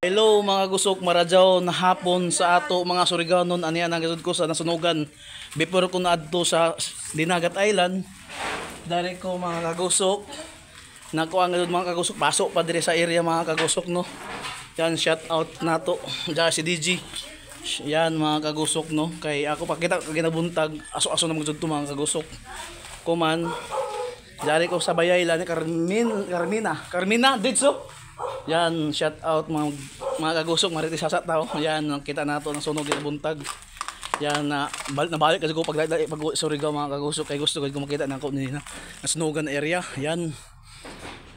Hello mga gusok, maradyaw na hapon sa ato mga Surigaonon. Aniya nang ko sa nasunugan before ko naadto sa Dinagat Island. Dari ko mga kagusok, nakuha nga mga kagusok, pasok pa diri sa area mga kagusok, no. Yan, shout out nato diya si DG. Yan mga kagusok, no, kay ako pakita ginabuntag aso-aso na magud mga kagusok. Kuman dari ko sa bayay ni Carmin, Carmina, Carmina didso. Yan, shout out mga kagusok, maritis sa tao. Yan, kita nato ang sunog ginabuntag. Yan na nabalik kasi ko pag pag Surigao mga kagusok, kay gusto ko makita nako ni na nasunugan area. Yan.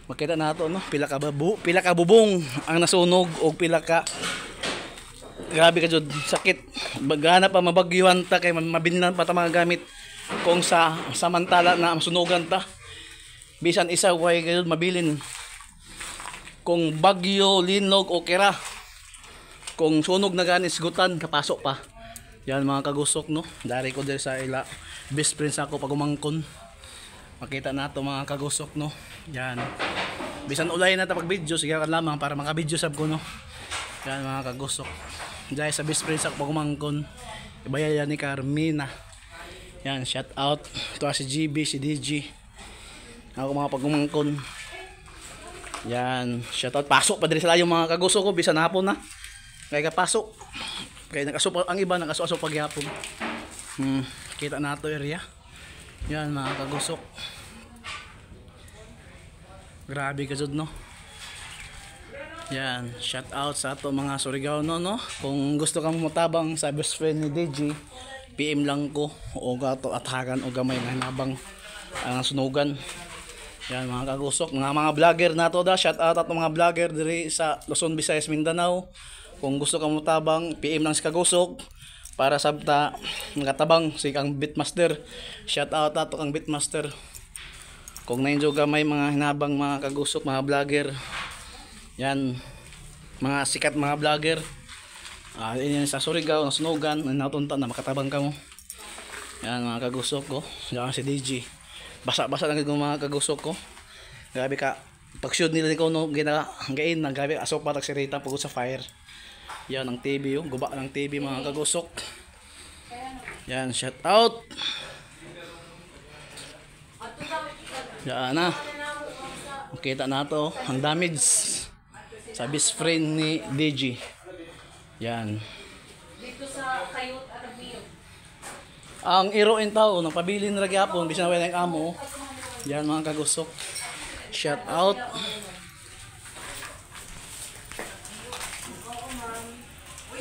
Makita nato, no, pila ka bubong ang nasunog og pila ka, grabe ka jud sakit. Bagana pa mabagyuhan ta kay mabinlan pa ta mga gamit kung sa samantala na masunugan ta. Bisan isa way gayud mabilin. Kung bagyo, linog o kera. Kung sunog na gani sigutan, kapasok pa. Yan mga kagusok, no. Dari ko diri sa ila best friend sa ako pag umangkon. Makita nato mga kagusok, no. Yan. Bisan ulay na ta pag video, sige kan lamang para maka-video sab ko, no. Yan mga kagusok. Dahil sa best friend sa ako pag umangkon. Ibayaya ni Carmina. Yan, shout out to si GB, si DG. Ako mga pagumangkon. Yan, shout out. Pasok pa diri sa layo mga kaguso ko bisan hapon na. Kay kapasok. Kay nakaso ang iba nakaso-aso pagyapon. Kita nato area. Yan mga kagusok. Grabe ka jud, no. Yan, shout out sa ato mga Surigao, no, no. Kung gusto kang motabang sa best friend ni DJ, PM lang ko o gato atakan o gamay nga hinabang ang sunugan. Yan mga kagusok, mga vlogger nato da, shout out ato mga vlogger diri sa Luzon, Visayas, Mindanao. Kung gusto kang motabang, PM lang si Kagusok para sabta nakatabang si kang Beatmaster. Shout out ato kang Beatmaster. Kung na-enjoy ka may mga hinabang mga kagusok, mga vlogger. Yan, mga sikat mga vlogger. Ini sa Surigao, nasunugan, natunta na makatabang kamo. Yan mga kagusok ko. Yan si DJ. Basa-basa lang yung mga kagusok ko. Grabe ka pag-shoot nila ko no gina gain na grabe aso pa tag sirita pagod sa fire. Yan ang TV yung guba ng TV mga kagusok. Yan, shout out. Yan na. Makita na to ang damage sa best friend ni DJ. Yan. Dito sa Kayot Arabio. Ang iro in tao nagpabilin ra gyapon bisan wala ang amo. Yan mga kagusok. Shout out.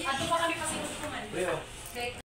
Ato pa kami kasi gusto man.